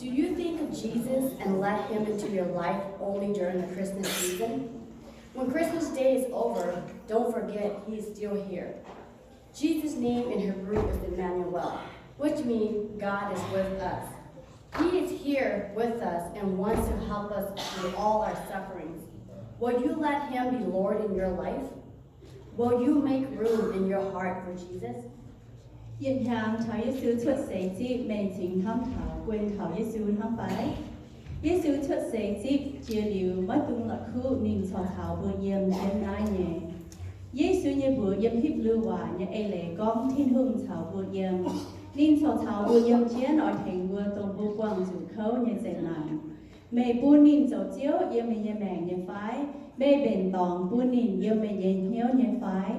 Do you think of Jesus and let him into your life only during the Christmas season? When Christmas Day is over, don't forget he is still here. Jesus' name in Hebrew is Emmanuel, which means God is with us. He is here with us and wants to help us through all our sufferings. Will you let him be Lord in your life? Will you make room in your heart for Jesus? Yietc hnyangx taux Yesu cuotv seix zipv, meih cingx hnamv taux guenx taux Yesu hnangv fai? Yesu cuotv seix zipv jiex liuz maiv dungx la'kuqv ninh corc caux mbuo yiem jienv naaiv nyei. Yesu nyei mbuox yiem Hipv^lu Waac nyei eix leiz gorngv Tin-Hungh caux mbuo yiem. Ninh corc caux mbuo yiem jienv oix tengx mbuo dongh mbuo buangh zuqc kouv nyei zeqc naanc. Meih bun ninh zoux Ziouv yiem meih nyei maengc nyei fai? Meih mbenc dorngx bun ninh yiem meih nyei hnyouv nyei fai?